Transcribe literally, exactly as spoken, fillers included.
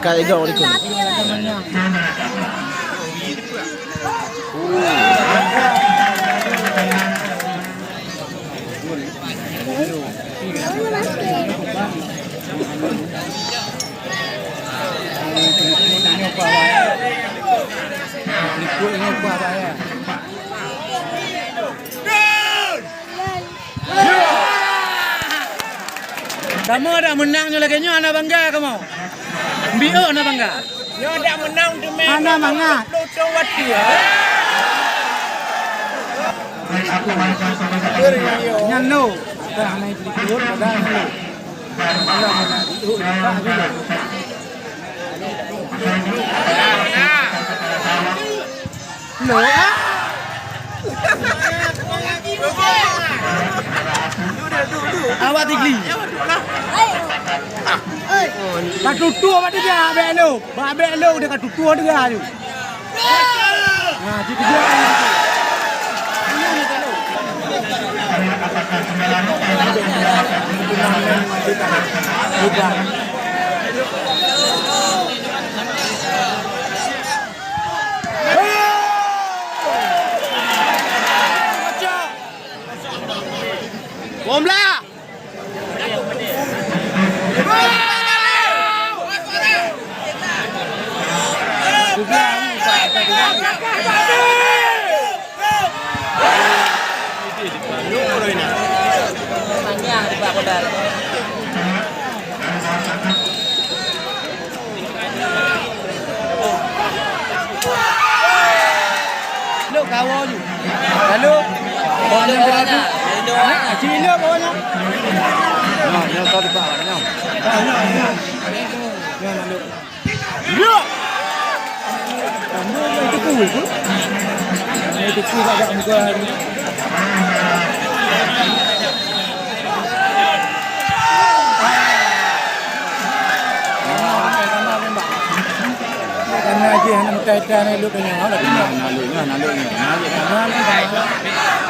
Ka ego dikon. Kamoe dak meunang nyoe lagèe nyoe hana bangga kamoe. Biôh hana bangga. Nyoe dak meunang teumé hana mangat. Nyan lo. Dah hana ikut, dah hana lo. Lo, ah. Awak tigli. Ka tutoe bak tiga, bèk lo. Bak bèk lo, dia ka tutoe tiga tu. Nah, di tiga. Bola! Lok kawo ju. Lalu, kawan yang beradu. Hah? Cili lok kawan yang. Nah, yang tadi Pak, yang. Nah, nah, nah. Yang lalu. Ya. Kamu yang tepu itu. Yang tepu kat muka hari. Karena jih hana meutai-tai na lôn tanyong, lôn tanyong. Nah, na lôn nyoe, na lôn nyoe. Na lôn nyoe.